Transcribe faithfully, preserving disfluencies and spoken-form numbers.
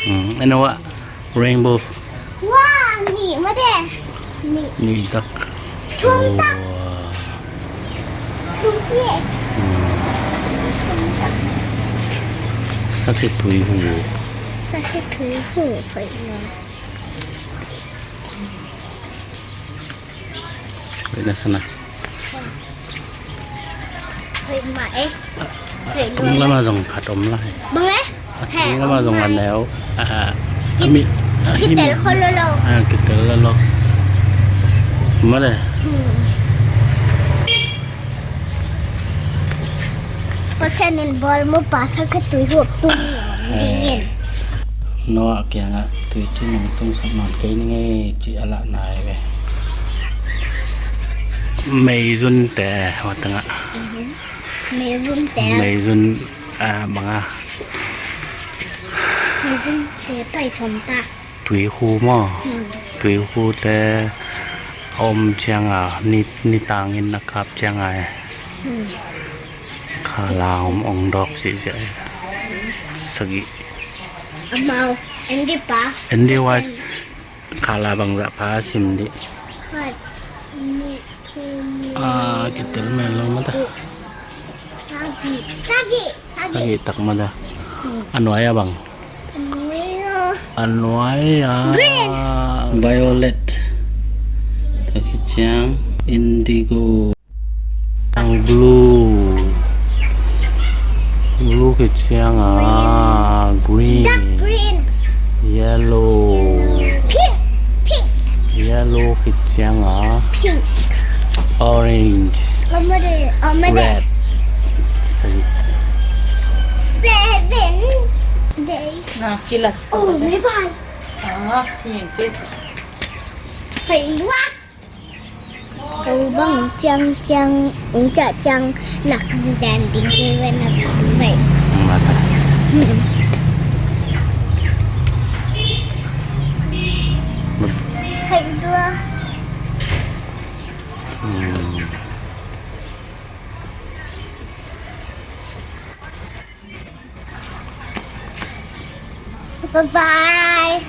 Hmm, ano wa? Rainbow. Wa, nih mah de. Nih. Nih tak. Thum tak. Wa. Thum pi. Hmm. Thum tak. Sakhi tui hu. Sakhi tui hu, hoih lo. Hoih na sana. Hoih mah e. Hoih lo. Tung lama zong khat om lai. Bang e? Tung lama zong a neu. A, a, a mi, a, kitel khol lo lo. A, kitel lo lo. Ma le. Hmm. Pasian in bawl mu pa, sakhi tui hu tung ni om ding in. Noah kiangah tui ci nong tungsak nawn kei ning ei ci a lah nai ve. Meizunte watangah. Mhm. Meizunte. Meizun, ah, banga. Meizunte pai som ta. Tuikhu maw? Hmm. Tuikhute a om cianga ni, nitangin a kap cianga e. Hmm. Khala om ong dawk sihsiah e. Sagih. Amau, Andy pa. Andy wa khala bangzah pha sim dih. Khat, nih, thum, ah, kitel mel lo mata. Sagih. Sagih. Sagih. Sagih tak mata. Hmm. A nuai a bang. A nuai a. A nuai a. Green. Violet. Tak hi ciang indigo. Ang blue. Blue khit ciang a green. Dark green. Yellow. Pink. Pink. Yellow khit ciang a pink. Orange. Red. Seven days. Na kilat. Oh, may bye. Ah, pink. Hoih lua. Ko bang ciang ciang, ung ciah ciang nak zizan ding kei ve na bang ve. Mata. Hmm. Hoih lua. Hmm. Bye bye.